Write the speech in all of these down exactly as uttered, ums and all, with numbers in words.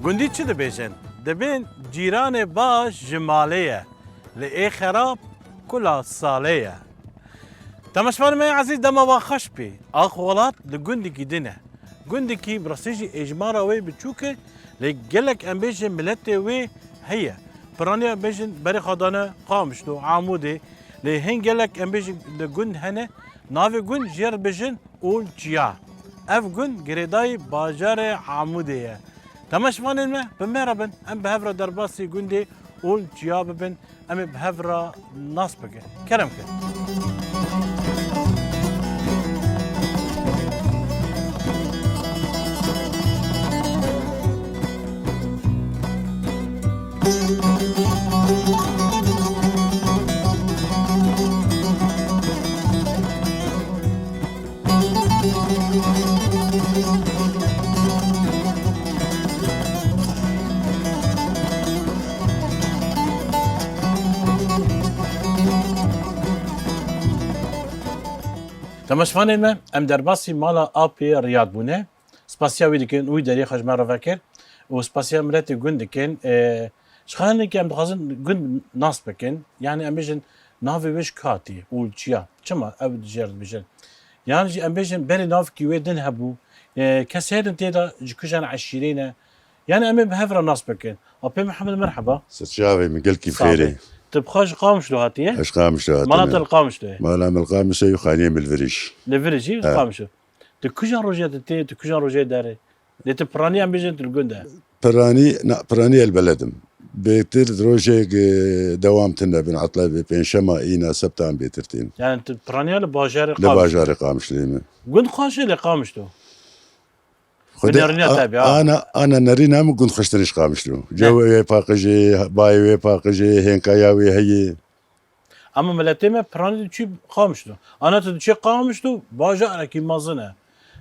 Gundî çi dibêjin? Dibên cîranê baş ji malê ye, lê ê xerab kula salê ye. Temaşevanê me ezîz, dema wan xweş bî. Axwelat li gundekî din e. Gundekî bi rastî jî êjmara wê biçûk e, lê gelek em bêjin miletê wê heye. Piraniya bêjin berê xwe dane Qamişlo, Amûdê, lê hin gelek em bêjin li gund hene, navê gund jê re dibêjin Olçiya. Ev gund girêdayî bajarê Amûdê ye. Temaşevanên me, bi me re bin, em bi hev re derbasî gundê Olçiya bibin, em ê bi hev re nas bikin. Kerem kin. Temaşevanên me, em derbasî mala Apê Riyad bûne. Spasiya wî dikin, wî derê xwe ji me re vekir û spasiya miletê gund dikin. E, ji xwe hinekî em dixwazin gund nas bikin. Yani em bêjin navê wê ji ka hatî û çiya? Çima ew dijêr dibêjin? Yan jî em bêjin berê navkî wê din hebû. E, kes hêdin tê de ji kijan eşîrê ne? Yani em ê bi hev re nas bikin. Apê Mihemed, merheba. Ser çavê min, gelkî bi xêrê. Sağ ol. Tu bi xwe ji Qamişlo hatiye? Ez ji Qamişlo hatime. Mala te li Qamişlo ye? Mala min li Qamişlo ye û xaniyê min li vir e jî. Li vir e jî, li Qamişlo. Tu kijan rojê tu tê, tu kijan rojê derê? Lê tu piranî em bêjin tu li gund e. Piranî, na, piranî el beledim. Bêtir rojek, e, dewam tune bin, etla bi pêncşema îna sebtan bêtir tên. Yani tu piraniya li bajarê Qamişlo. Li bajarê Qamişlo me. Gund xweş e lê Qamişlo. Xwedê bi nerîna a-, te be, ha. Ana, ana nerîna min gund xweştir e ji Qamişlo. Ne. Cewê wê paqij e, bayê wê paqij e, hênkaya wê heye. Ama miletê me piranî diçî Qamişlo. Ana tu diçî Qamişlo, bajarekî mezin e.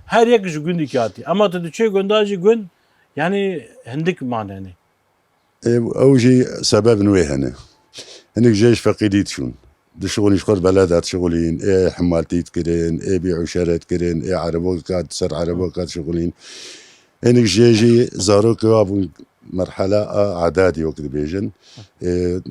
Her yek ji gundekî hatî. Ama tu diçî gunda jî gund, yani hindik manenê. Ê, ew jî sebebin wê hene. Hinek jê ji feqîrî diçûn. Dişixulîn ji xwe beleda dişixulîn, ê hemaltî dikirin, ê bî ûşeret dikirin, ê ereboka ser ereboka dişixulîn. Hinek jê jî zarokê wa bûn merhela a edadî wek dibêjin. Ê,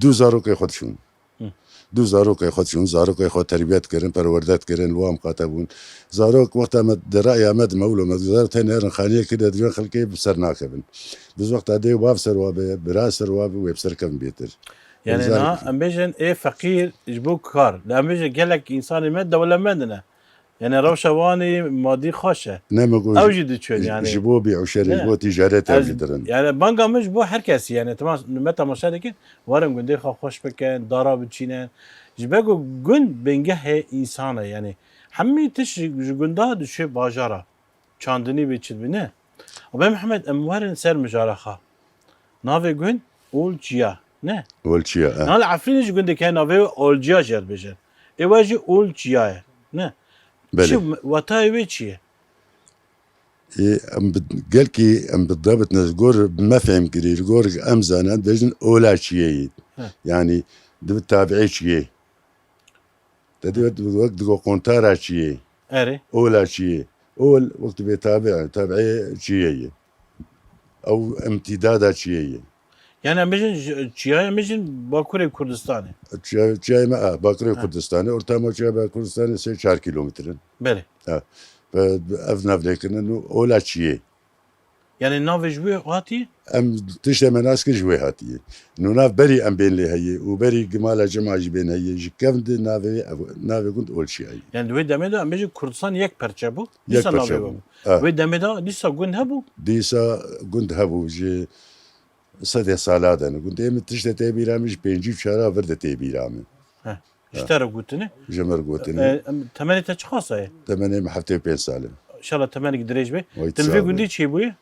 du zarokê xwe diçûn. Hı. Du zarokê xwe diçûn, zarokê xwe terbiyet kirin, perwerde dikirin, li wan miqate bûn. Zarok wexta me di raya me di mewlo me zarok tên herin xaniyê kir de divên xelkê bi ser nakevin. Biz wexta dê û bav ser wa be, bira ser wa be, wê bi ser kevin bêtir. Yani na, em bêjin ê feqîr ji bo kar. Lê em bêjin gelek însanê me dewlemend ne. Yani rewşa wan ê madî xweş e. Ne me got ew jî diçin yani. Ji bo bî uşerê, ji bo ticaret ew jî dirin. Yani banga min ji bo her kesî yani, tema-, me temaşe dikin, werin gundê xwe xweş bikin, dara biçînin. Ji ber ku gund bingehê însan e yani. Hemî tişt ji, ji gunda diçe bajara. Çandinî bê çi dibe ne? Abê Mihemed, em werin ser mijara xwe. Navê gund Olçiya, ne? Olçiya, e. Niha li Efrînê jî gundek heye navê wê Olciya jê re dibêjin. Ê we jî Olçiya ye, ne? Belê. Çi, wetayê wê çi ye? Ê, em bi, gelkî em bi dabitne, li gor me fêm kirî, li gor em zanin, dibêjin ola çiyê yî. He. Yanî, dibe tabiê çiyê. Te dê wek, wek digo qontara çiyê. Erê. Ola çiyê. Ol wek tu bê tabi, tabiê çiyê ye. Ew imtîdada çiyê ye. Yani em bêjin ji, çiyayê em bêjin Bakurê Kurdistanê. Çiya-, çiyayê me, a, Bakurê Ha. Kurdistanê, ortama çiyayê Bakurê Kurdistanê sê çar kilometre. Belê. Ha. Ve ev navlêkirin û ola çiyê. Yani navê ji wê hatî? Em tiştê me nas kir ji wê hatiye. Nû nav berî em bên lê heye û berî mala Cima jî bên heye. Ji kevn di navê ev, navê gund Olçiyayê. Yani di wê demê de em bêjin Kurdistan yek perçe bû. Yek Dîsa perçe navê bû. we bû. Ah. Wê demê de dîsa gund hebû? Dîsa gund hebû ji sedê sala de ne. Gundê min tiştê tê bîra min ji pêncî û çara vir de tê bîra min. Heh. Ji te re gotine. Ji min re gotine. E, em, temenê te çiqas e? Temenê min heftê û pênc sal e. Înşallah temenek dirêj be. Wayt Tu li vê sağ be. gundî çêbûye?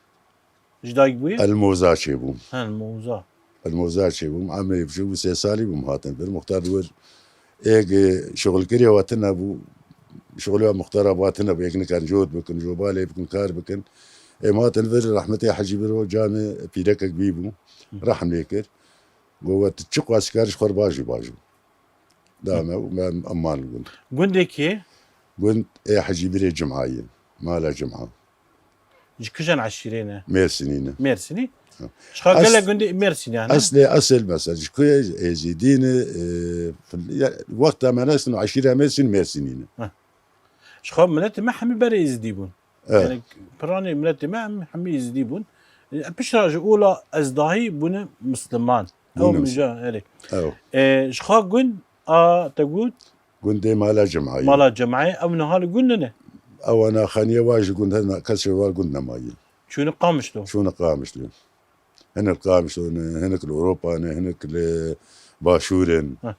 Ji dayik bûye? El Moza çêbûm. Ha, El Moza. El Moza çêbûm. Emrê biçûk bû, sê salî bûm hatin vir. Muxtar li wir êk, e, şixulkirê wa tune bû. Şixulê wa muxtara wa tune bû. Êk nikarin cot bikin, jobalê bikin, kar bikin. Êm hatin vir, rehmetê Hecî Biro camê pîrekek bî bû. Hı. Rehm lê kir. Got, "We tu çi qas kar ji xwe re baş jî baş bû." Da me û me eman li gund. Gundê kê? Gund ê Hecî Birê Cimha ye. Mala Cimha. Ji kijan eşîrê ne? Mêrsînî ne. Mêrsînî? Ha. Ji xwe As-, gelek gundê Mêrsînî ne? Eslê esil mesela ji ku Êzîdî ne, e, fil-, ya, wexta me nesin û eşîra Mêrsîn Mêrsînî ne. Ha. Ji xwe miletê me hemî berê Êzîdî bûn. Evet. Yani piranê miletê me em hemî Êzîdî bûn. E, piştre ji ola ez dahî bûne Misliman. Ew Bûne mija, erê. Ew. E, ji xwe gund a te got? Gundê Mala Cem'ayê. Mala Cem'ayê, ew niha li gund ne? Ewana xaniyê wa ji gund hene, kesê wa gund nemaye. Çûne Qamişlo. Çûne Qamişlo. Hinek li Qamişlo ne, hinek li Ewropa ne, hinek li Başûr in. Heh.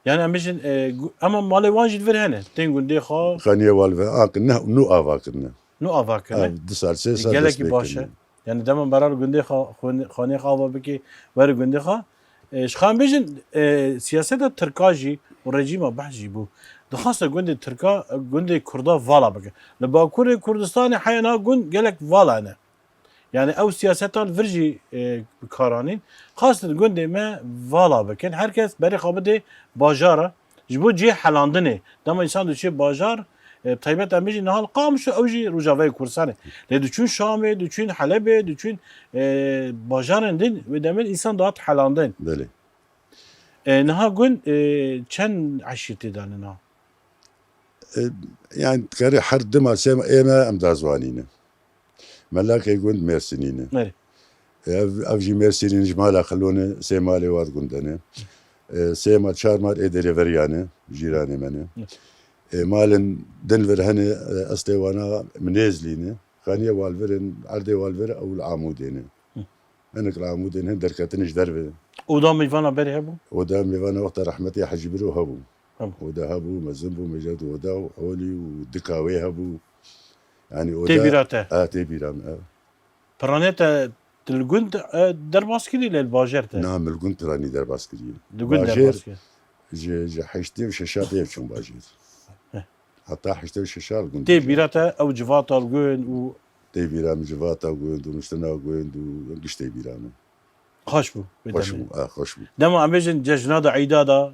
Yani em bêjin, e, gu-, ama malê wan jî li vir hene. Tên gundê xwe. Xaniyê wan li vir, a, ne, nû ava kirine. Nû ava kirine. Ev du sal, sê sal Gelekî dest pê baş e. kirine. Yani dema bera li gundê xwe, xwe, xaniyê xwe ava bike, were gundê xwe. E, ji xwe em bêjin, e, siyaseta Tirka jî û rejîma Behs jî bû. Dixwaste gundê Tirka, gundê Kurda vala bike. Li Bakurê Kurdistanê heya niha gund gelek vala ne. Yani ew siyaseta li vir jî, e, bi kar anîn. Xwestin gundê me vala bikin. Her kes berê xwe bide bajara. Ji bo cihê helandinê. Dema însan diçe bajar, e, taybet em bêjin niha li Qamişlo, ew jî Rojavayê Kurdistanê. Lê diçûn Şamê, diçûn Helebê, diçûn, e, bajarên din, wê demê însan dihat helandin. Belê. E, niha gund, e, çend eşîr tê de ne niha? E, yani dikarî her dima sê ê me em dazwanî ne. Melakê gund Mêrsînî ne. Erê. E, ev, ev jî Mêrsînî ne, ji mala Xilo ne, sê malê wa di gund de ne. E, sê mal, çar mal ê derê veriya ne, cîranê me ne. Hı. E, malên din vir hene, e, estê wana Minêzlî ne. Xaniyê wa li vir in, erdê wa li vir ew li Amûdê ne. Hı. Hinek li Amûdê ne, hin derketin ji derve. Oda mêvana berê hebû? Oda mêvana wexta rehmetê Hecî Biro hebû. Hebû. Oda hebû, mezin bû, mêja di oda û holî û dika wê hebû. Yani oda Tê bîra te? Ha, tê bîra min, e. Piranê te tu li gund, e, derbas kirî lê li bajêr te? Na, min li gund piranî derbas kiriye. Li gund Bajêr derbas kir. ji, ji heştê û şeşa pê çûm bajêr. Heh. Heta heştê û şeşa li gund Tê bajêr. bîra te ew civata li gund û Tê bîra min civata gund û nuştina gund û giş tê bîra min. Xweş bû, wê Xweş demê. bû, a, xweş bû. Dema em bêjin cejna de, eyda de,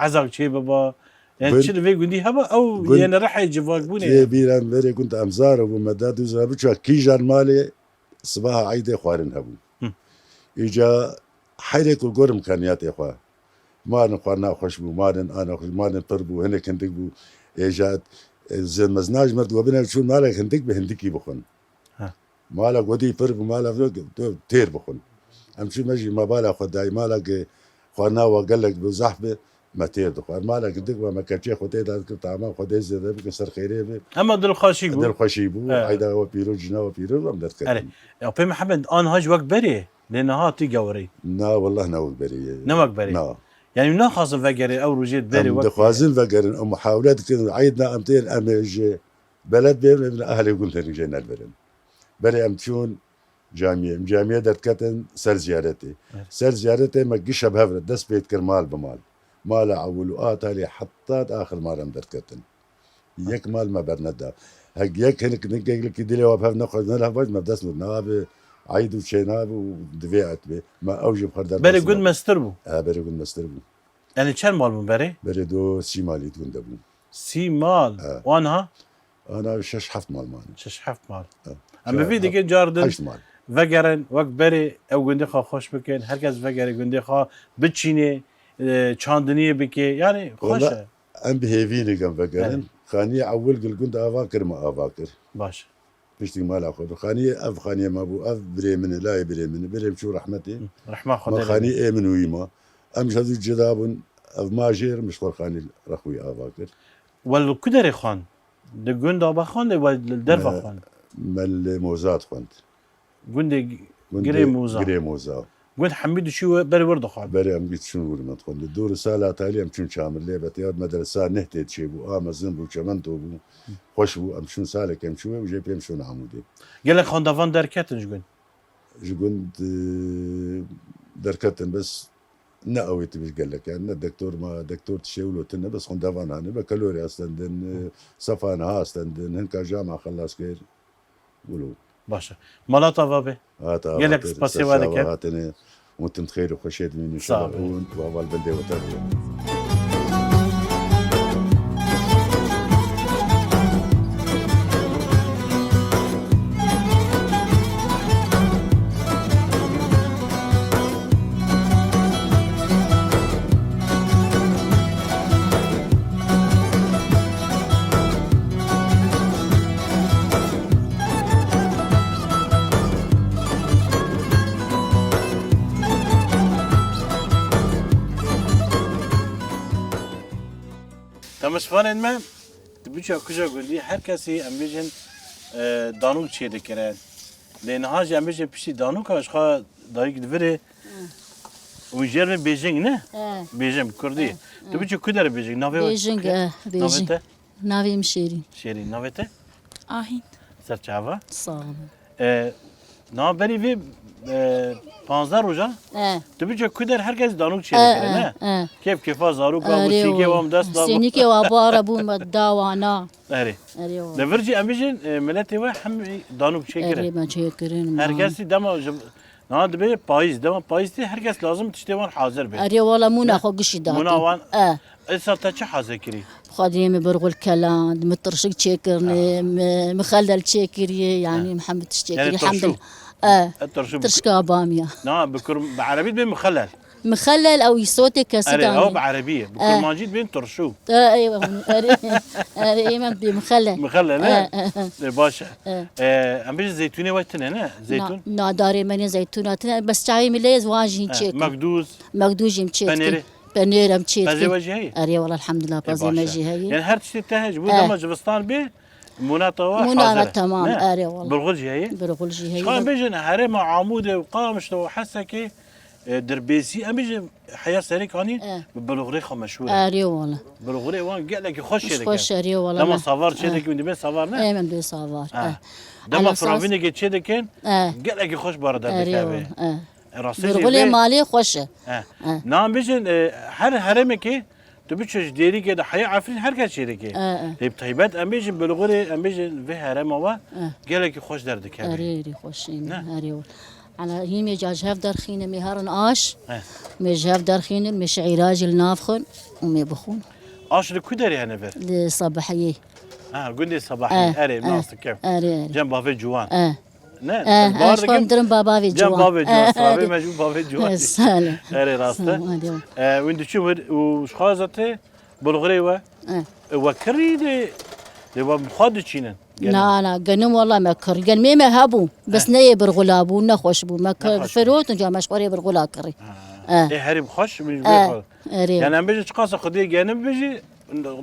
ezak çê biba. Yani Gund, çi li vê gundî hebe, ew gund, yene rihê civakbûnê tê ye. bîra min verê gund em zar bû, me da dû zira biçû kîjan malê sibaha eydê xwarin hebû. Hı. Îca heyrê ku gorim keniyatê xwe. Malin xwarina xweş bû, malin ana xweş, malin pir bû, hinek hindik bû. Êja, e, zê mezna ji me digo bine çûn malek hindik bi hindikî bixwin. Ha. Mala godî pir bû, mala têr bixwin. Em çû me jî me bala xwe dayî, mala ke xwarina wa gelek bi zehf bi, me têr dixwar. Mala hindik be me kepçê xwe tê de dikir, tama xwe dê zêde bikin ser xêrê bi. Hema dilxweşî bû. Dilxweşî bû. Evet. Eyda we pîroz, cina we pîroz em derketin. Erê. Ya pê Mihemed, an haj wek berê. Lê niha tî gewirî. Na, wallah ne wek berê ye. Ne wek berê? Na. Yani naxwazin vegerê ew rojê berê Em wek dixwazin vegerin, em muhawele dikin, eyd na em tên, em ê ji beled bêrin, em ahlê gund tên jê nelverin. Berê em çûn camiyê, em camiyê derketin ser ziyaretê. Evet. Ser ziyaretê me gişe bi hev re dest pê dikir mal bi mal. Mala ewil û a talê heta axir mal em derketin. Yek mal me berneda. Hek yek hinek, hinek, hinek dilê wa pev nexwest, ne lehvac me dest nûr. Nabe, eyd û çê nabe û divê et be. Me ew jî bi xwe Berê derbasin gund me. mestir bû. Ha, berê gund mestir bû. Yanî çend mal bûn berê? Berê do sî malî di gund de bûn. Sî mal? E. Wan ha? Ana şeş heft mal mane. Şeş heft mal. E. Em bi vî dikê car din heşt mal. Vegerin, wek berê ew gundê xwe xweş bikin, her kes vegere gundê xwe biçînê, e, çandiniyê bike. Yanî xweş e. Wela em bi hêvî ne em vegerin. Evet. Xaniyê ewil gil gund ava kir, me ava kir. Baş. Piştî mala xwe bi xaniyê, ev xaniyê me bû, ev birê min e, layê birê min e. Birê min çû rehmetê. Rehma Xwedê. Ma xaniyê ê min û wî ma. Em ji hev cida bûn. Ev ma jêr, min ji xwe xanî rexwî ava kir. We li ku derê xwend? Di gunda be xwendê we li derve xwend? Me li Moza dixwend. Gundê Gundê Girê Moza. Girê Moza. Gund hemî diçû we berê wir dixwend. Berê em diçûn wir me dixwend. Dor û sala talî em çûn Çamilê, be teyar medresa neh tê çêbû, a mezin bû, çemento bû, xweş bû. Em çûn salek em çû we û jê pê em çûn Amûdê. Gelek xwendevan derketin ji gund? Ji gund, e, derketin, bes ne ew ê tu bêj gelek, yani ne doktor ma, doktor tiştê wilo tune, bes xwendevan hane, be kelorê astendin, e, sefa niha astendin, hinka jama xelas kir. Wilo. Baş e. Mala te ava be. Gelek spasê we dikim. Hatine, hûn tim xêr û xweşê dimînin inşallah. Sağ ol. Hûn û hevalbendê we te bûn. Temaşevanên me, di biçûya kuja gundî her kesî em bêjin, e, danûk çêdikirin. Lê niha jî em bêjin piştî danûka ji xwe dayik divirê. Û jêr me bêjing ne? He. Bêjing, kurdî. He, he. Tu biçû ku derê bêjing? Navê we çi ye? Bêjing, e, bêjing. Navê te? Navê min Şêrîn. Şêrîn, navê te? Ahîn. Serçava. Sağ olun. E, na berî vê, e, panzdeh roja, e, tu biçû ku der her kes danûk çêdikire, e, ne? E. Kêf kêfa zaroka, erê, musîkê wan dest da. Sênîkê wa bara bû me da wana. Erê. Erê wa. Li vir jî em bijîn, e, miletê we hemî danûk çêkirin. Erê, me çêkirin. Her kesî dema ji, niha dibe payîz, dema payîz tê her kes lazim tiştê wan hazir be. Erê wala mûna xwe gişî datî. Mûna wan. E. Îsal te çi hazir kirî? Xwediyê min birxul keland, min tirşik çêkirine, min, min xelel çêkiriye, yanî min hemû tişt çêkiriye. Yanî tirşû? Hemdil-, e, e, tirşû bi-, tirşika bamya. Na, bi kur-, bi erebî dibê mixelel. Mixelel ew îsotê kesî. Erê, ew bi erebî ye. Bi kurmancî dibên tirşû. E, eywa, erê, erê, ê min bê mixelel. Mixelel, e? E, e, e. E, baş e. E. E, em bêjin zeytûnê we tune, ne? Zeytûn? Na, na, darê me nê zeytûna tune. Bes çayê min lê wan jî çêkim. Mekdûz? Mekdûz jî min çêkim. Penêrê? Penêr em çêdikin. Pezê we jî heye? Erê wala elhamdulillah, pezê me jî heye. Yanî her tiştê te heye. Ji bo dema zivistan bê, mûna te wa hazir e. Mûna me temam, erê wala. Birxul jî heye? Birxul jî heye. Ji xwe em bêjin herêma Amûdê û Qamişlo û Hesekê, e, Dirbêsî, em bêjin heya Serê Kanî bi bilxurê xwe meşhûr e. Erê wala. Bilxurê wan gelekî xweş çêdike. Xweş, erê wala. Dema savar çêdikin, dibê savar ne? Em dibê savar. Dema firavînekê çêdikin, gelekî xweş bara derdikeve. Erê wala. E, rastî jî birxulê vê malê xweş e. E. E. Na em bijin, e, her herêmekê tu biçe ji Dêrikê de heya Efrîn her kes çêdike. E, e. Lê bi taybet em bijin Bilxurê, em bijin vê herêma we gelekî xweş derdikeve. Erê, erê xweş e. Ne? Erê wala. Ela hîmê ca ji hev derxîne, mê herin aş, e, mê ji hev derxînin, mê şeîra jî li nav xwin û mê bixwin. Aş li ku derê hene vir? Li Sabihiyê. Ha, gundê Sabihiyê. E, erê, e, nas dikim. Erê, erê. Cem bavê ciwan. E. Ne? E, ez fam dirim bavê ciwan. Cem bavê ciwan, e, slavê me ji bavê ciwan. E, sale. Erê, rast e. Sale, erê. E, win diçû wir û ji xwe zate Bilxurê we. E. E, we kirî de, de we bi xwe diçînin. Na, na, genim wala me kir. Genimê me hebû. Bes ne yê birxula bû, ne xweş bû. Me kir, firotin ca me ji xwe rê birxula kirî. E. E, herî xweş min ji xwe. Erê. Yani em bêjin çiqasa xwediyê genim bijî,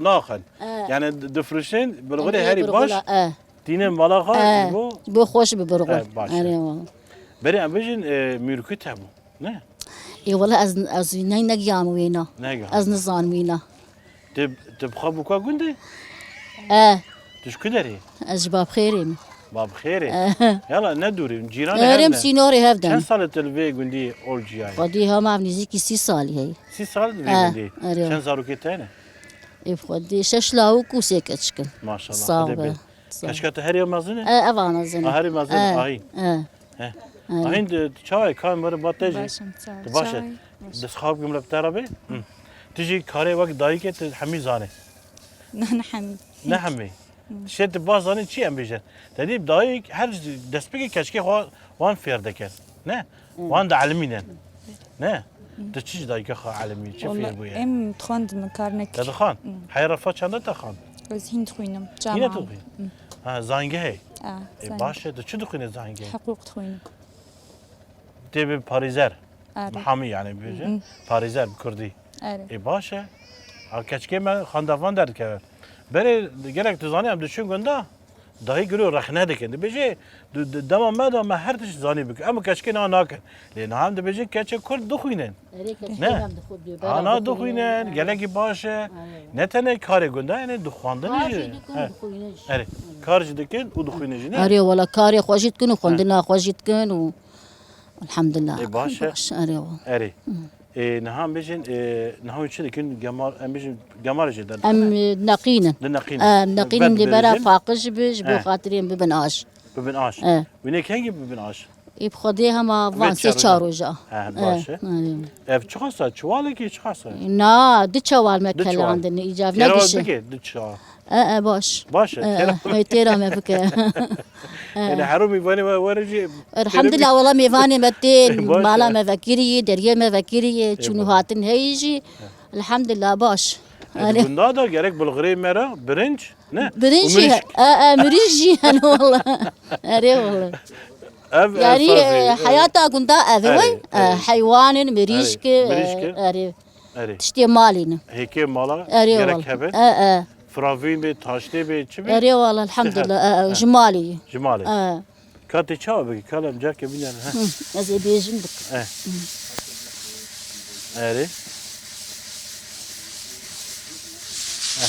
naxin. E. Yani di-, difirişên birxulê herî baş. E. Tînin mala xwe, e, ji bo, ji bo xweş bi birxul. E, baş e. Erê wala. Berê em bijin, e, mûrkû te bû, ne? Ê wala ez, ez ne, negiyam wêna. Negiyam. Ez nizan wêna. Tu, tu bi xwe bû ka gundê? E. Tu ji ku derê? Ez ji Babxêrê me. Babxêrê? E. Yala ne dûrî, cîranê hev ne? Erê, em sînorê hev de ne. Çend sal e tu li vê gundî ol ciyayî? Xwedî hema ev nêzîkî sî salî heye. Sî sal li vê gundî? E, erê. Çend zarokê te ne? Ê bi Xwedê şeş lawik û sê keçik in. Maşallah, Xwedê be. Sağ ol. Keçika te herî mezin e? E, eva mezin e. A, herî mezin e, e, Ahîn. E. He. E. Ahîn, tu çawa yî? Ka meriv ba te jî. Baş im, sağ ol. Tu baş e. Çawa yî? Dest xab gim li te re be. Hı. Tu jî karê wek dayikê tu hemî zanî. Ne, ne hemî. Ne hemî. Şê tu baş zanî çi em bêjin. Te dî dayik her destpêkê keçikê xwe wan fêr dikin. Ne? Wan dielimînin. Ne? Tu çi ji dayika xwe elimî, çi fêr bûye? Em dixwendin, min kar nekir. Te dixwend? Heya refa çanda te xwend? Ez hîn dixwînim. Hîn dixwîn? Ha, zangehê. Ê, baş e, tu çi dixwînî zangehê? Hiqûq dixwînim. Tê bi parêzer. Erê. Mihamî yani bêje. Parêzer bi kurdî. Erê. Ê, baş e. Ha, keçikê me xandavan derdikeve. Berê gelek tu zanî em diçin gunda, dayî giro rexne dikin. Dibêje, du-, du-, dema me de me her tişt zanî bikin. Em keçikê niha nakin. Lê niha em dibêjin keçê kurd dixwînin. Erê, keçikê me em dixwînin. Ana dixwînin, gelekî baş e. Erê. Ne tenê karê gunda, yani dixwandinê jî. Karê dikin, dixwînin jî. Erê. Kar jî dikin û dixwînin jî, ne? Erê, wala karê xwe jî dikin û xwendina xwe jî dikin û Elhamdulillah. Ê, baş e. Baş, erê wa. Erê. Ê, niha em bêjin, ê, niha hûn çi dikin? Gemar, em bêjin, gemar jê derdixin. Em, e, neqînin. Di neqînin. Em neqînin lê bera paqij bi, ji bo xatirê em bibin aş. Bibin aş. E. Wî ne kengî bibin aş? Ê, bi Xwedê hema van sê çar roja. He, baş e. Ev çiqas e? Çiwalekî çiqas e? Na, du çawal me kelandin, îcav ne giş e. Têra bike, du çawal. E, e, baş. Baş e, e, têra. E, têra me bike. Yani herû mêvanê we were jî. Elhamdulillah, wala mêvanê me tên, mala me vekirî, deriyê me vekirî, çûn û hatin heyî jî. Elhamdulillah, baş. Gunda da gerek bulxurê me re, birinc, ne? Birinc jî, e, e, mirîş jî, yani wala. Erê wala. Ev, yani, e, heyata gunda ev e, heywanin, mirîşk, e, erê. Erê. Tiştê malê ne. Hêkê mala gerek hebe. E, e. Firavîn bê, taştê bê, çi bê? Erê wala, elhamdulillah, e, e, ji malê ye. Ji malê. E. Ka tê çawa bikî? Ka em carke bînin. Hı, ez ê bêjim dik. E. Erê. E.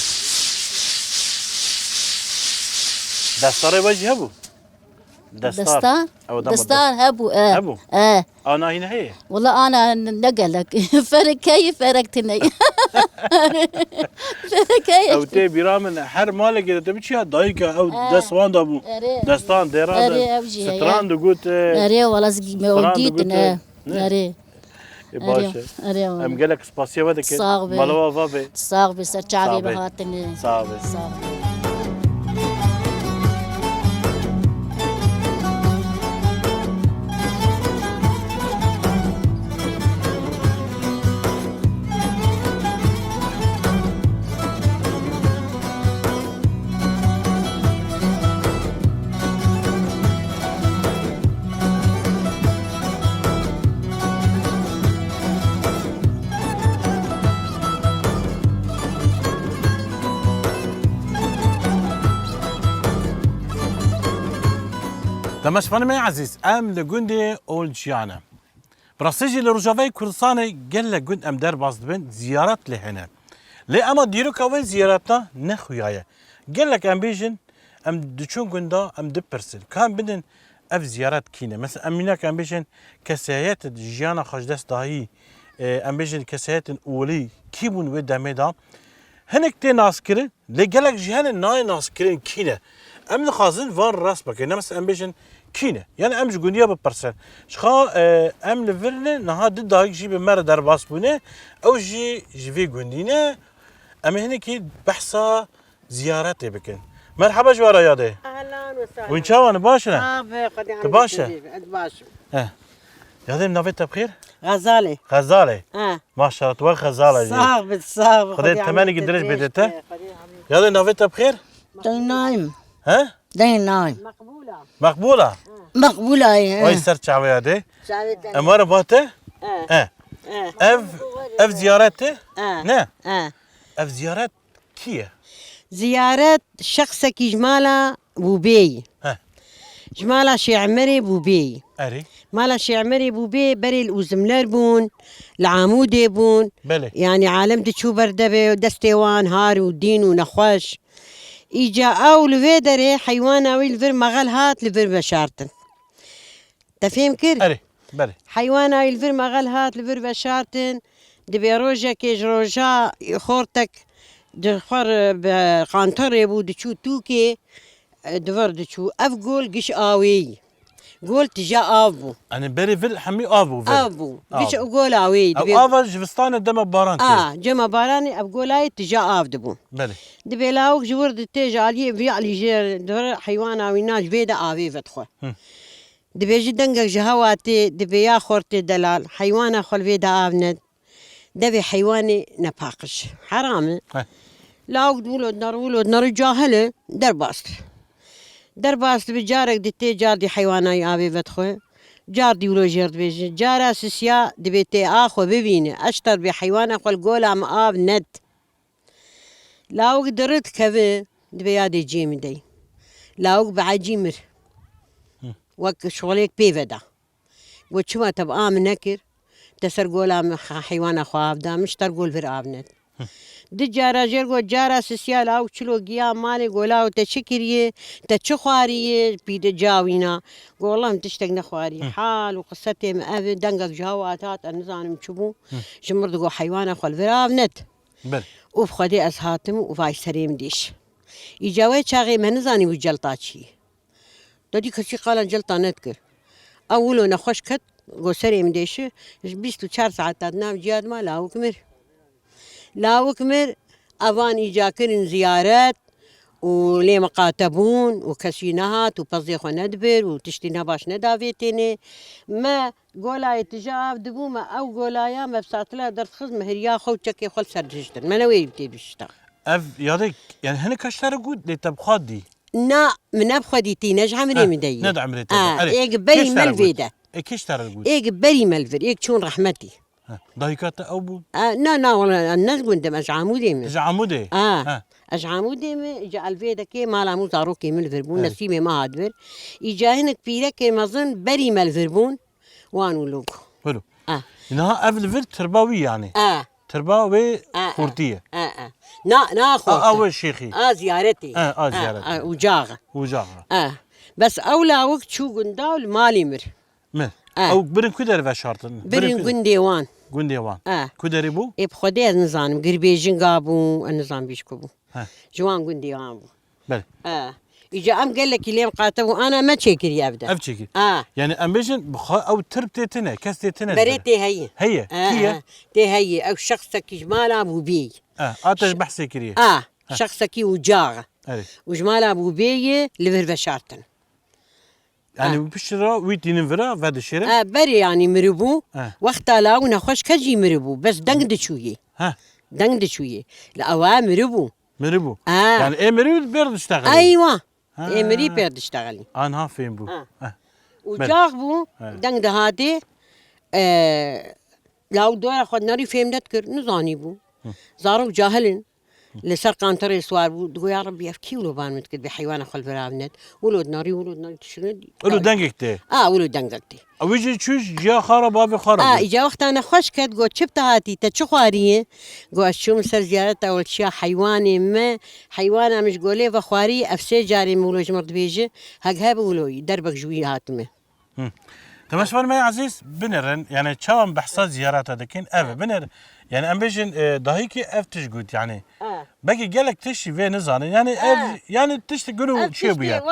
Destarê we jî hebû? Destar. Destar? Ew dema destar hebû, e. Hebû? E. Ana hîn heye? Wala ana ne gelek. Ferek heye, ferek tune ye. Ferek heye. Ew tê bîra min her malekê de te biçî ya dayika ew dest wan da bû. Erê. Destan dêra de. Erê, ew jî heye. Stran digot, e, erê, wala ez me stran dîtin, digot, e, e. Ne? Erê. Ê, baş e. Erê, erê, erê. Em gelek spasiya we dikin. Sax be. Mala we ava be. Sax be, ser çavê me hatinê. Sax be. Sax be. Temaşevanê me ezîz, em li gundê Olciyan e. Bi rastî jî li Rojavayê Kurdistanê gelek gund em derbas dibin, ziyaret lê hene. Lê ema dîroka wê ziyaretna ne xuya ye. Gelek em bêjin, em diçûn gunda, em dipirsin. Ka em bidin, ev ziyaret kî ne? Mesela em mînak em bêjin, kesayetên jiyana xwe ji dest dayî, e, em bêjin kesayetên olî kî bûn wê demê de? Hinek tê naskirin, lê gelek jî hene nayê naskirin kî ne. Em dixwazin van rast bikin. Ne mesela em bêjin kî ne? Yani em ji gundiya bipirsin. Ji xwe, e, em li vir ne, niha du dayik jî bi me re derbas bûne. Ew jî ji vê gundî ne. Em ê hinekî behsa ziyaretê bikin. Merheba ji we re yadê. Ehlan we sehlan. Hûn çawa ne? Baş ne? Sax be, Xwedê. Tu baş e? Ez baş im. He. Yadê, navê te bi xêr? Xezalê. Xezalê. He. Maşallah, tu wek xezala jî. Sax be, sax be. Xwedê temenekî dirêj bêde te. Yadê, navê te bi xêr? Deynayim. He? Deynayim. Meqbûla. Meqbûla? Meqbûla ye. Ay ser çavê yadê. Çavê te. Em were ba te? He. He. He. Ev, ev ziyaret e? He. Ne? He. Ev ziyaret kî ye? Ziyaret şexsekî ji mala Bûbêyî. Heh. Ji mala Şêh Emerê Bûbêyî. Erê. Mala Şêh Emerê Bûbê berê li Ûzimler bûn, li Amûdê bûn. Belê. Yanî alem diçû ber devê destê wan har û dîn û nexweş. Îca ew li vê derê heywana wî li vir mexel hat, li vir veşartin. Te fêm kir? Erê, belê. Heywana wî li vir mexel hat, li vir veşartin. Dibê rojekê ji roja xortek di xwe re bi qanterê bû, diçû tûkê, e, di vir diçû. Ev gol giş awêyî. Gol tija av bû. Yanî berê vir hemî av bû vir. Av bû. Av. Giş û gola wê Ew dibê ava ji vistanê dema baran tê. A, cema baranê ev golayê tija av dibû. Belê. Dibê lawik ji wir ditê ji aliyê vî alî jê dir heywana wî na ji vê de avê vedixwe. Hı. Dibêjî dengek ji hewa tê, dibê ya xortê delal, heywana xwe li vê de av ned. Devê heywanê nepaqij. Heram e. Heh. Lawik wilo dinar, wilo dinar û cahil e, derbas dibe. Derbas dibe, carek ditê, car dî heywana wî avê vedixwe. Car dî wilo jêr dibêje. Cara sisiya dibê tê a xwe bibîne. Eşter bê heywana xwe li gola min av ned. Lawik diri dikeve, dibê ya dê ciyê min dey. Lawik bi ecî mir. Hı. Wek şolêk pê veda. Got, çima te bi a min nekir? Te ser gola min he-, heywana xwe av da, min ji te gol vir av ned. Hı. Di cara jêr got, cara sisiya lawik çilo giya malê, got, lawik te çi kiriye? Te çi xwariye? Pî de cawîna. Got, wela min tiştek nexwariye. Hı. Hal û qise tê min ev e, dengek ji hewa hat, ez nizanim çi bû. Hı. Ji mir digot, heywana xwe li vir av ned. Belê. Û bi Xwedê ez hatim û vay serê min dêş. Îca wê çaxê me nizanî wî celta çi ye. Te dî kesî qala celta nedikir. Ew wilo nexweş ket, got serê min dêşi, ji bîst û çar saeta di nav ciya de ma lawik mir. Lawik mir, evan îca kirin ziyaret û lê miqate bûn û kesî nehat û pezê xwe nedibir û tiştî nebaş neda vê tênê. Me Golayê tije av dibû me, ew golaya me bi satila derdixist, me hiriya xwe û çekê xwe li ser dihiştin. Me newê tê bihişta. Ev yadek, yani hinek kaç tane gut lê te bi xwe dî? Na, min ne bi xwe dîtî, ne ji emrê min de yî. Ne di emrê te de. Erê, êk berî me li vê de. Ê kî ji te re gut? Êk berî me li vir, êk çûn rehmetî. Ha, dayika te ew bû? A, na, na, wala, ez ne ji gundim, ez ji Amûdê me. Ji Amûdê? A, ez ji Amûdê me, îca el vê de kê mala min û zarokê min li vir bûn, nesîbê me hat vir. Îca hinek pîrekê mezin berî me li vir bûn. Wan û lok. Wilo. Ah. Niha ev li vir tirba wî yanî. Ah. Tirba wê xortî ye. Ah, ah. Na, na xortî. A, a wê şêxî. A ziyaretê. Ah, a ziyaretê. Ah, ucax. Ucax. Ah. Bes ew lawik çû gunda û li malê mir. Mir. Ah. Ew birin ku der veşartin? Birin gundê wan. Gundê wan. Ah. Ku derê bû? Ê bi Xwedê ez nizanim. Girbêjinga bû, ez nizam bîş ku bû. He. Ji wan gundê wan bû. Belê. E. Îca em gelekî lê miqate bû, ana me çêkirî ev de. Ev çêkir. A. Yani em bêjin, bi xwe ew tirb tê tine, kes tê tine. Berê tê heyî. Heye. E, kî ye? E. Tê heyî. Ew şexsekî ji mala bû bêyî. E, a te ji behsê kiriye. A. He. Şexsekî ucax. Evet. Û ji mala bû bêyî li vir veşartin. Yani piştre wî tînin vira vedişêre? E, berê yanî miribû. E. Wexta law nexweş ke jî miribû. Bes deng diçûyê. He. Deng diçûyê. Li ewa miribû. Mirî bû. Ha. Yani ê mirî pêr diştexilî. Eywa. Ha. Ê mirî pêr diştexilî. Anha fêm bû. Ha. Ha. Ucax bû, deng dihatê, e, law dora xwe nerî fêm nedikir, nizanî bû. Hı. Zarok cahil in. Li ser qanterê siwar bû. Digo, ya Rebbî, ev kî wilo ban min dikir, bê heywana xwe li vir avnet. Wilo dinarî, wilo dinarî tiştine. Wilo dengek tê. A, wilo dengek tê. Ew jî çû ji ciya xwe re, bavê xwe re. A, bû. Îca wexta nexweş ket, got, çi bi te hatî, te çi xwariyê? Got, ez çûm ser ziyareta welçiya heywanê me, heywana min ji golê ve xwarî, ev sê carê min wilo ji min re dibêje, heg hebe wilo yî, derbek ji wî hatime. Hı. Temaşevanê me ezîz, binêrin, yani çawa em behsa ziyareta dikin, ev e, binêr, yani em bêjin, e, dahîkê ev tişt got, yani. A. Belkî gelek tiştî vê nizanin. Yani ev, yani tiştî gul û çê bûye.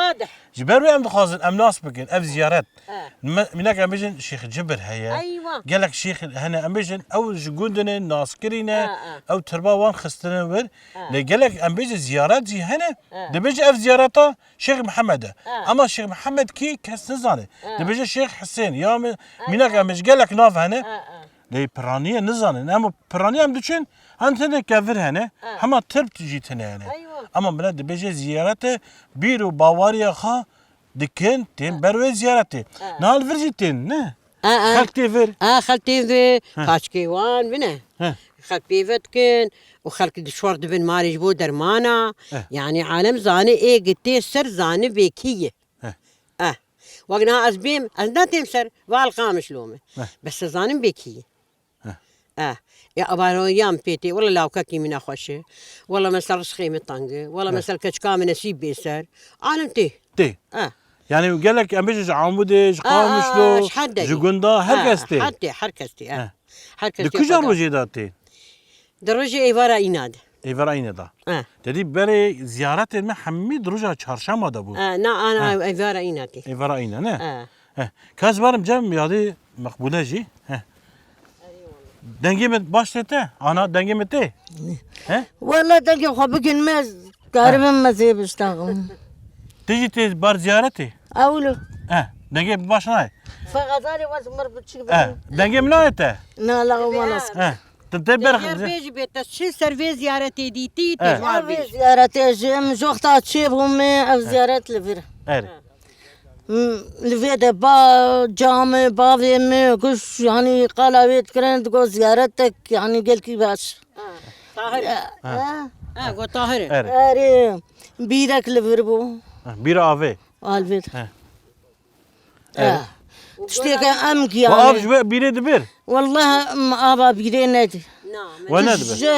Ji ber wê em dixwazin em nas bikin ev ziyaret. A. Me-, mînak em bêjin Şêx Cibir heye. Eywa. Gelek şêx hene em bêjin ew ji gundinê naskirî ne. A, a. Ew tirba wan xistine wir. A. Lê gelek em bêjin ziyaret jî hene. A. Dibêjin ev ziyareta Şêx Mihemed e. A. Ama Şêx Mihemed kî kes nizane. A. Dibêje Şêx Hisên. Ya mi-, mînak em bêjin gelek nav hene. A, a. Lê piraniye nizanin. Em piraniye em diçin, hem tenê kevir hene, ha, hema tirb jî tine hene. Eywa. Ama milet dibêje ziyarete bîr û bawariya xwe dikin, tên ber wê ziyaretê. Ha. Niha li vir jî tên, ne? Ha, ha. Xelk tê vir. Ha, xelk tê vir, ha, paçkê wan bine. Ha. Xelk pê ve dikin û xelk dişwar dibin malê ji bo dermana. Ha. Yani alem zane ê gi tê ser zane bê kî ye. Heh. Eh. Wek niha ez bêm, ez netêm ser, va li Qamişlo me. Heh. Bes ez zanim bê kî ye. Heh. Eh. Ya avaroyan pê tê, wela lawkekî min nexweş e. Wela mesela rizqê min teng e. Wela, heh, mesela keçika min nesîb bê ser. Alem tê. Tê. Eh. Yani gelek em bêjin ji Amûdê, ji, ah, ah, Qamişlo, ah, ji her derê, ji gunda, her, ah, kes tê. Her tê, her kes tê, eh. Heh. Her kes tê. Di kuja rojê de tê? Di rojê êvara îna de. Êvara îna de. E. Te dî berê ziyaretên me hemî di roja çarşema de bû. E, na, ana, e, êvara îna tê. Êvara îna, ne? E. He. Kes barim cem yadî Meqbûle jî. He. Dengê min baş tê te? Ana dengê min tê? He? Wela dengê xwe bigin me, karibim me zê biştaxim. Tê jî tê bar ziyaretê? Ewlo. He. Dengê min baş nayê? Fexezarê wez mir biçik He. Bigin. Dengê min nayê te? Na la o malas. He. Tu tê berxin. Bêjî bê te çi ser vê ziyaretê dîtî, te He. Ji vê ziyaretê ji em joxta çê bûme, ev ziyaret li vir. Erê. M-, li vê de ba, camê, bavê me, kuş, yanî qala wê dikirin, digo ziyaretek, yanî gelkî baş. Ha, Tahir. Ha. Ha, go Tahir. Erê. Erê, bîrek li vir bû. Ha, bîra avê. Alvir. Ha. Ha. Erê. Tiştê ke em Û av giyanê. Ji we bîrê dibir? Wallah, em ava bîrê nedî. Na, me We nedibir? Tije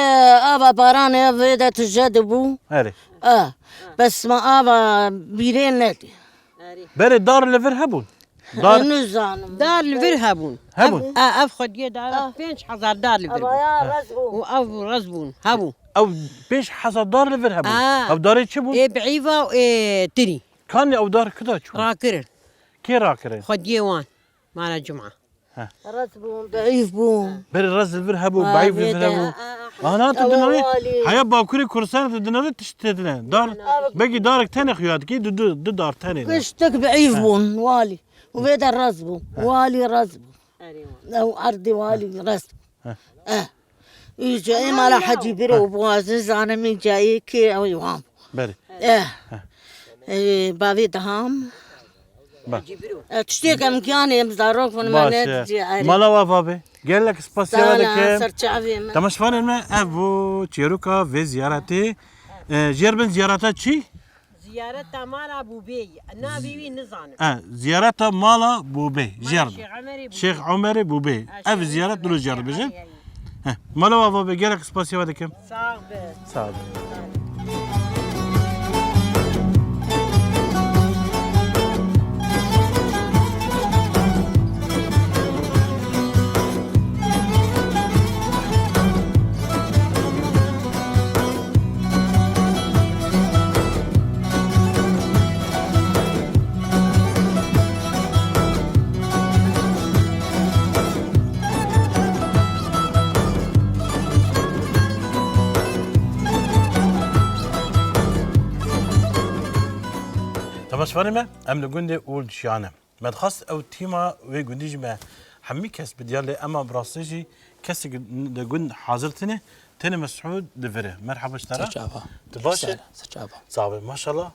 ava baranê vê de tije dibû. Erê. Ha. Bes me ava bîrê nedî. Erê. Berê dar li vir hebûn? Dar Nizanim. Dar li vir hebûn. Hebûn? Ev, ev xwediyê dar, Ah. pênc hezar dar li vir bûn. Avaya rez bû. Û ev rez bûn. Hebû. Ew pênc hezar dar li vir hebûn? Ah. Ew darê çi bûn? Ê biîva û ê tirî. Kanê ew dar kida çûn? Rakirin. Kê rakirin? Xwediyê wan. Mala Cuma. He. Rez bûn, deîf bûn. Berê rez li vir hebû, Aa, beîf li vir hebû. Ana tu dinanî, heya Bakurê Kurdistanê tu dinanî tişt tê dine. Dar, belkî darek tenê xuya dikî, du, du, du dar tenê de. Tiştek beîf bûn, walî. Û vê de rez bû. He. Walî rez bû. Erê wan. Ew erdê walî rez bû. He. Eh. Îca ê mala Hecî Biro bû, ez nizanim îca ê kê ew ê wan bû. Berê. Eh. He. Ê, bavê diham. Ba. E, tiştê ke em giyanê em zarok bûn, me Baş e. nedicî erê. Mala we ava be. Gelek spasiya we Sağ ol, dikim. Ser çavê me. Temaşevanên me, ev bû çêroka vê ziyaretê. E, jêr bin ziyareta çi? Ziyareta mala Bûbê. Navê wî nizanim. E, ziyareta mala Bûbê. Mala Jêr bin. Şêx Omerê Bûbê. Şêx Omerê Bûbê. Ha, Ev Şêx ziyaret Omerê dilo jêr Bûbê. Bijin. Heh, mala we ava be, gelek spasiya we dikim. Sağ be. Sağ be. Temaşevanê me, em li gundê Old Şiyan e. Me dixwest ew tîma wê gundî jî me hemî kes bidiyar lê ema bi rastî jî kesek li gund hazir tine, tenê Mesûd li vir e. Merhaba ji te re. Ser çava. Tu baş e? Ser çava. Sax be, maşallah.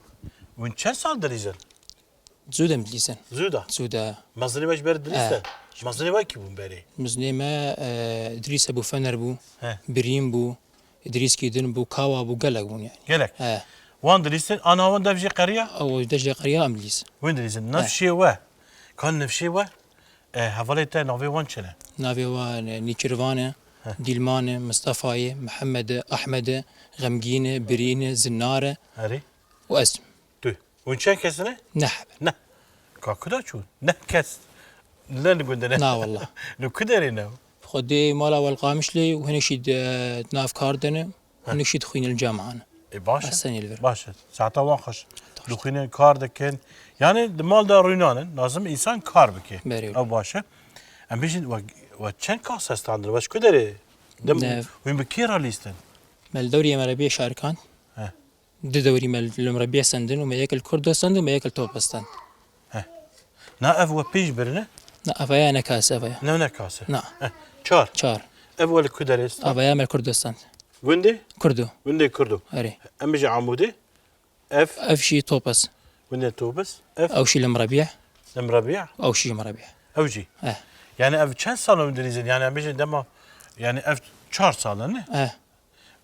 Hûn çend sal dilîzin? Zû de em dilîzin. Zû de? Zû de. Mezinê we ji ber dilîz de? He. Mezinê we kî bûn berê? Mezinê me, e, Idrîs Ebû Fener bû, He. Birîn bû, Îdrîskî din bû, Kawa bû, gelek bûn yani. Gelek. He. Wan dilîzin, ana wan dev jê qeriya? Ew dev jê qeriya em dilîzin. Wên dilîzin. He. Nifşê we. Kan nifşê we? E, hevalê te navê wan çi ne? Navê wan, e, Nîçirvan e, He. Dîlman e, Mistefa ye, Mihemed e, Ehmed e, Xemgîn e, Birîn e, Zinar e. Erê. Û ez. Tu. Hûn çend kes ne? Neh. Neh. Ka kuda çûn? Neh kes. Ne li gundê ne? Na wallah. Li ku derê ne? Xwedê mala Welqamişlê û hinek jî di nav kar de ne, Heh. hinek jî dixwîne li camian. E, baş e. Esenî li vir. Baş e. Saeta wan xweş. Dixwîne kar dikin. Yani di mal de rûnanin. Lazim însan kar bike. Berê. Ew baş e. Em bêjin we, we çend kase standin? We ji ku derê? Dem Ne. hûn bi kê re lîstin? Me li dewrê me re bê şarikan. Heh. Du dewrî me li Limrebîye sendin û me yek li Kurdo send û me yek li Tope send. Heh. Na ev we pênc birine? Na, ev ya ne kas, ev ya. Ne, ne kas e? Na. Heh. Çar? Çar. Ev we li ku derê sta? Ev ya me li Kurdo send. Gundê? Kurdo. Gundê Kurdo. Erê. Em bêje Amûdê? Ev? Ev jî Topes. Gundê Topes. Ev? Ew jî Limrebîye. Limrebîye? Ew jî Limrebîye. Ew jî? Eh. Yani ev çend sal hûn dilîzin? Yani em bêjin dema, yani ev çar sal e, ne? Eh.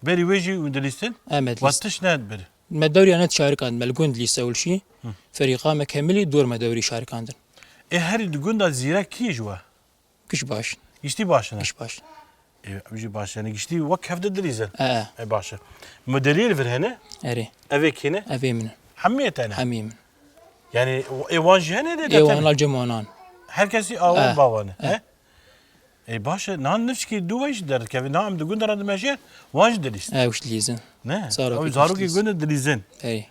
Berî wê jî hûn dilîstin? Em dilîst. Wat tişt nedibir? Me dewriya ne şarikan, me li gund lîse û şî. Hı. Ferîqa me kemilî dor me dewrî şarikandin. Ê herî di gunda zîrek kî ji we? Giş baş. Giştî baş ne? Giş baş. Ê, ew jî baş, yani giştî wek hev de dilîzin. E, e. E, baş e. Modelî li vir hene? Erê. Evê kî ne? Evê min. Hemî te ne? Hemî min. Yani, ê wan jî hene de Ê wan la cem wanan. Her kesî awan bawan e, he? Ê, baş e, nan nifşkî du wey jî derdikeve, na em di gund re dimejê, wan jî dilîst. Ew jî dilîzin. Ne? Zarokî Ew zarokî gund dilîzin. Ey.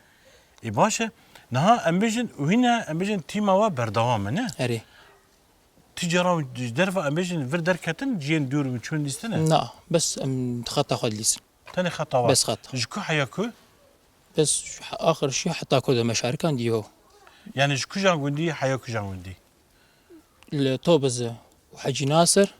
Ê, baş e, Niha em bêjin, hîne em bêjin tîma we berdewam e, ne? Erê. Ti cara ji derve em bêjin vir derketin, ciyên dûr min çûn lîstine? Na, bes em xeta xwe dilîsin. Tenê xeta we? Bes xeta. Ji ku heya ku? Bes axir şî heta ku de me şarikan dî ho. Yani ji kujan gundî heya kujan gundî? Li Tobiz û Hecî Nasir,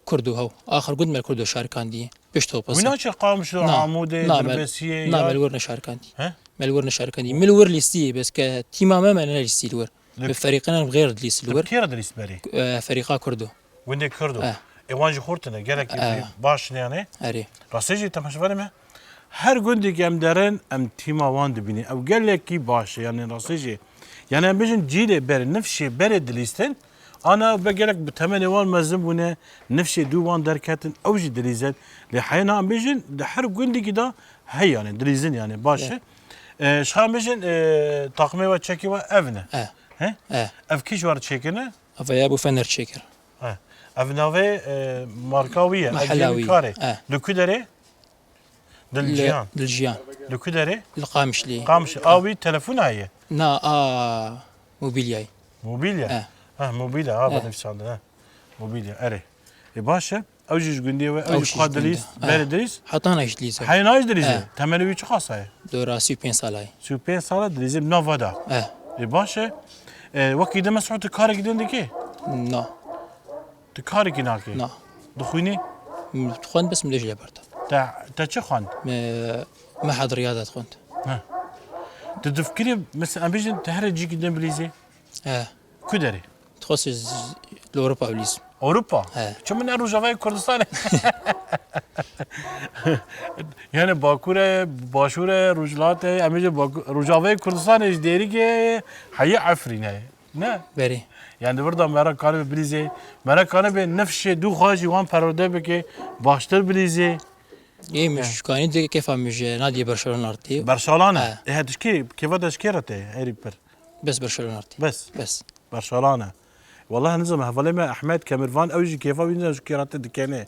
Kurd û hew. Axir gund me Kurd û şarikan dî. Pişt Tobiz. Wî naçe Qamişlo, Na, Amûdê, na, me, Dirbesiyê, na, ya me li wir neşarikandî. He? Me li wir neşarikandî. Min li wir lîstî, bes ke tîma me, me ne lîstî li wir. Li Bi ferîqenan bi xêr dilîs li Li wir. Kê re dilîst berî? E, ferîqa Kurdo. Windê Kurdo. E. Ê wan jî xurt ne, gelek E. baş ne yani. Erê. Rastê jî temaşevanê me. Her gundê em derin, em tîma wan dibînin. Ew gelekî baş e, yani rastê jî. Yani em bêjin cîlê berê, nifşê berê dilîstin. Ana be gelek bi temenê wan mezin bûne, nifşê dû wan derketin, ew jî dilîzin. Lê heyna em bêjin, di her gundekî de hey yani, dilîzin yani, baş e. E, şixa em bêjin, e, taqimê we çekê we ev ne. E. He? E. Ev kî ji we re çêkirine? Ev ya Ebû Fener çêkir. He. Ev navê, e, marka wî ye. Ev Mehela jê wî. Karê. He. Li ku derê? Dilciyan. Dilciyan. Li ku derê? Li Qamişlî. Qamişlî. A wî telefona ye? Na, a mobilyayê. Mobilya? He. Ha, mobilya. Ha, He. Benivîsandin, ha. Mobilya, erê. E, baş e. Ew jî ji gundê we, ew Ew jî jî xwe ji gundê. dilîst, He. berê dilîst. Heta na jî dilîst. Heyna jî dilîst. He. Temenê wî çiqas e? Dora sî û pênc sal e. Sî û pênc sal e dilîzê bi nava da. He. E, baş e. E, wekî de Mesûd tu karekî din dikî? Na. Tu karekî nakî? Na. Dixwînî? Xwend bes milê ji lê berda. Te, te çi xwend? Me, me hedriya de xwend. He. Tu difikirî, mesela, em bêjin, tu here cîkî din bilîzê? He. Ku derê? Dixwest ez li Ewropa bilîzim. Ewropa? He. Çi min ne Rojavayê Kurdistanê? Yani Bakur e, Başûr e, Rojhilat e, em ê jî Baku-, Rojavayê Kurdistanê ji Dêrikê heye Efrîn e. Ne? Berê. Yani di vir de mera kanibe bilîzê, mera kanibe nifşê dû xwe jî wan perwerde bike, baştir bilîzê. Ê, min He. ji kanî de kêfa min ji Nadî Berşalan artî. Berşalan e? He. E, he, tu ji kê, kêfa te ji kê re tê, herî pir? Bes Berşalan artî. Bes? Bes. Berşalan e. Wallahî nizam hevalê me Ehmed Kemirvan ew jî kêfa wî nizam ji kê re tê dikene.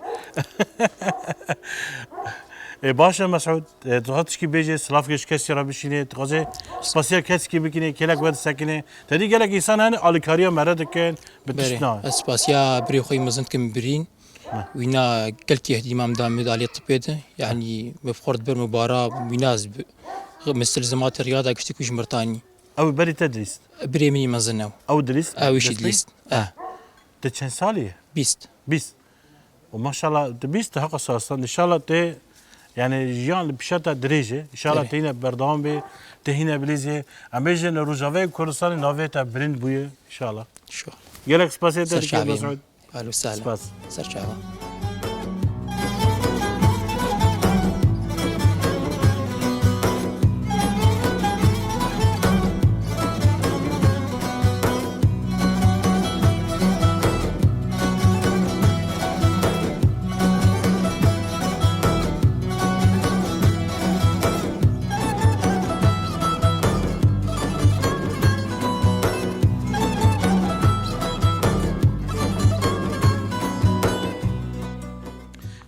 E, baş e Mesûd, e, tu hat tişkî bêjê, silav kê ji kesî re bişînê, tu xwazê spasiya kesikî bikinê, kêlek we disekine. Te dî gelek însan hene alîkariya me re dikin, bi tişt Berê. na. Ez spasiya birê xwe yî mezin dikim birîn. Heh. Wîna gelkî hêdî mam da me de aliyê tibê de. Yani me bi xwe re dibir me bara wîna ez bi-, mistil zimatê riyada giştî ku ji mir tanî. Ew berî te dilîst? Birê min î mezin ew. Ew dilîst? Ew îşî Destpê? dilîst. Eh. Te çend salî ye? Bîst. Bîst. O maşallah, tu bîst, tu heqa sastan. Înşallah te, yani jiyan li pişa te dirêj e. Înşallah Dirê. te yine berdewam bê, te hîne bilîzê. Em bêjin Rojavayê Kurdistanê navê te bilind bûye. Înşallah. Şu. Gelek spasê te Ser dike çavê Mesûd. Ahlan û sahlan. Spas. Ser çava.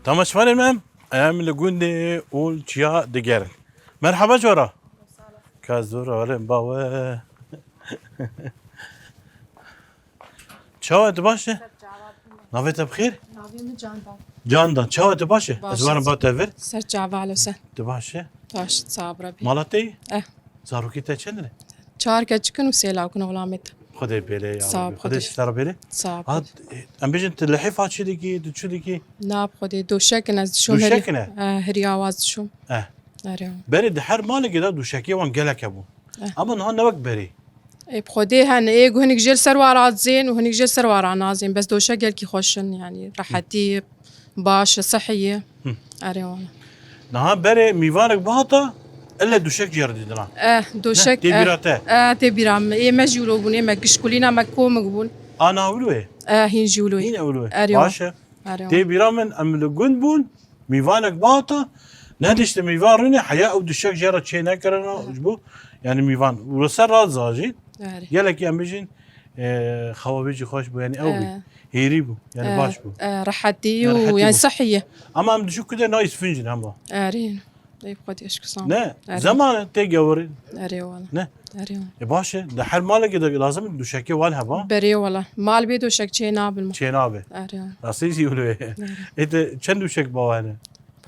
Temaşevanên me, em li gundê Olçiya digerin. Merhaba jora. Ka zor alem bawe. Çawa, tu baş e? Navê te bi xêr? Navê min Candan. Candan, çawa, tu baş e? Baş Ez warim e. ba te vir. Ser çava lo sen. Tu baş e? Baş, sabra bi. Mala te yî? Eh. Zarokê te çend ne? Çar keçik in û sê lawik in oxlamê te. Xwedê bêle ya Sağ ol, Rabbi. Xwedê Xwedê. ji te re bêle. Sağ ol, Ha, Xwedê. e, em bêjin tu lihêfa çi dikî, tu çi dikî? Na, bi Xwedê doşek in ez dişom Doşek herî-, in e? eh, herî awaz dişom. Eh. Erê. Berê di her malekê de doşekê wan gelek hebû. Eh. Ama niha ne wek berê. Ê, bi Xwedê hene, ê, ku hinik jê li ser wa razên û hinik jê li ser wa ranazên. Bes doşek gelkî xweş in, yani, rehetî, baş, sehî ye. Hı. Erê, wala. Niha berê mîvanek bihata, elle doşek jê re didina. Eh, doşek, Ne, tê eh, bîra te? eh, tê bîra min. Ê me jî wilo bûn, ê me gişkulîna me komik bûn. Ana wilo ye? Eh, hîn jî wilo ye. Hîn e wilo ye. Erê, Baş e. Erê, Tê bîra min, em li gund bûn, mîvanek bihata, nedişti mîvan rûnê, heya ew duşek jê re çê nekirina, ji bo, yani mîvan, û li ser rat zajî, Erê. gelekî em bijîn, e, xewa wê jî xweş bû, yani ew bî, Ee. hêrî bû, yani Ee, baş bû. ee, rehetî Yani û rehetî yani bû. sehî ye. Ama em duşu kude na îsfinc in hema. Erê. Ê xwedî eşk san. Ne? Erê. Zeman e tê gewirî. Erê wala. Ne? Erê wala. E baş e. Di her malekê de lazim duşekê wan heba. Berê wala. Mal bê doşek çê nabin. Çê nabe. Erê wala. Rastî jî wilo ye. E te çend duşek bawa hene?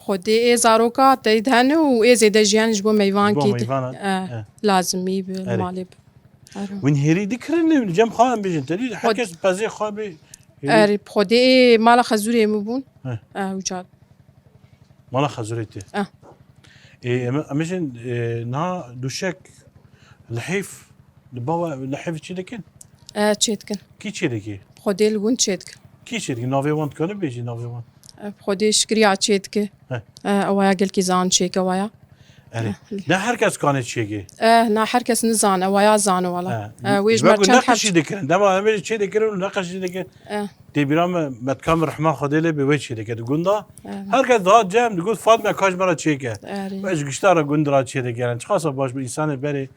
Xwedê ê zaroka te hene û ê zêde jiyan ji bo meyvan Ji bo kî. meyvana. Eh, Eh. Lazimî bi Erê. malê bi. Erê. Win hêrî dikirin ne? Cem xwe em bêjin. Te dî herkes pezê xwe bê. Hêrî. Erê, xwedê ê mala xezûrê min bûn. Heh. Eh, Uca. Mala xezûrê tê. Ah. E, em, em bêjin, e, niha duşek lihêf, li bawa lihêf çi dikin? Eh, çê dikin. Kî çê dikî? Xwedê li gund çê dikin. Kî çê dikî? Navê wan dikane bêjî navê wan. Eh, Xwedê şikriya çê dike. Heh. Eh, Ewaya gelkî zan çêke waya. Erê. Ne her kes kane çêkê. Eh, na her kes nizane, ewaya zane wala. Eh, wê ji me çend heb neqişî dikirin. Dema em ê çê dikirin û neqişî dikirin. Eh, Tê bîra me, me dikam rehma Xwedê lê bi wê çê dike di gunda. eh, Her kes dihat cem digot Fatme ka ji me re çêke. Erê. Ve ji gişta re gund ra çê dikirin. Çiqasa baş bi însanê berê.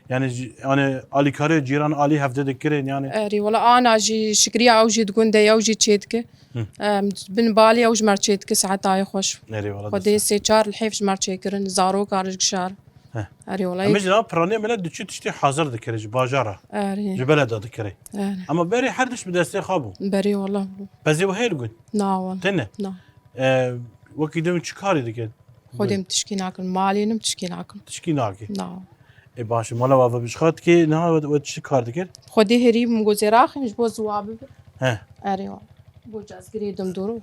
Yani ji- yani alîkarê cîran alî hevdê dikirin yani. Erê, wala ana jî şikriya ew jî di gundê ew jî çê dike. Hı. Em, bin balê ew ji me çê dike saeta ayê xweş. Nerê wala. Xwedê sê çar lihêf ji me çêkirin, zaroka rijgişar. Heh. Erê, wala. Em jî na piraniya me ne diçû tiştê hazir dikire ji bajara. Erê. Ji beleda dikire. Erê. Ama berê her diş bi destê xwe bû. Berê wala. Pezê we heye li gund. Na wala. Tene. Na. E, wekî din çi karî dikin? Xwedê em tişkî nakin. Malê nim tişkî nakin. Tişkî nake. Na. E baş e, mala we ve bişxat ki niha we, we çi kar dikir? Xwedê herî min gozê raxin ji bo ziwa bibe. He. Erê wala. Bo cazgirê dim dûr.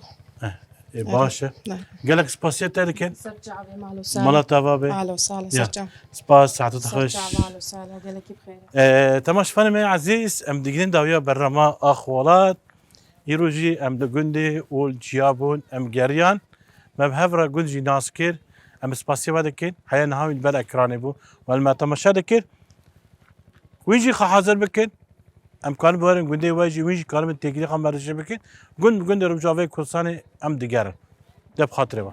E baş e. Ne. Gelek spasiya te dikin. Ser çavê, malo sala. Mala te va be. Alo sala, Ya. ser çav. Spas, saetu te Ser xweş. çav, alo sala. Gelekî bi xêr. E, temaşevanê me ezîz, em digihînin dawiya berhema Ax Welat. Îro jî em li gundê û li çiya bûn, em geriyan. Me bi hev re gund jî nas kir. Em spasiya we dikin. Heya niha wî li ber ekranê bû. Wele me temaşe dikir. Wî jî xwe hazir bikin. Em karin biwerin gundê we jî, wî jî karin têkilî xwe merdiçe bikin. Gund bi gundê Rojavayê Kurdistanê em digerin. De bi xatirê we.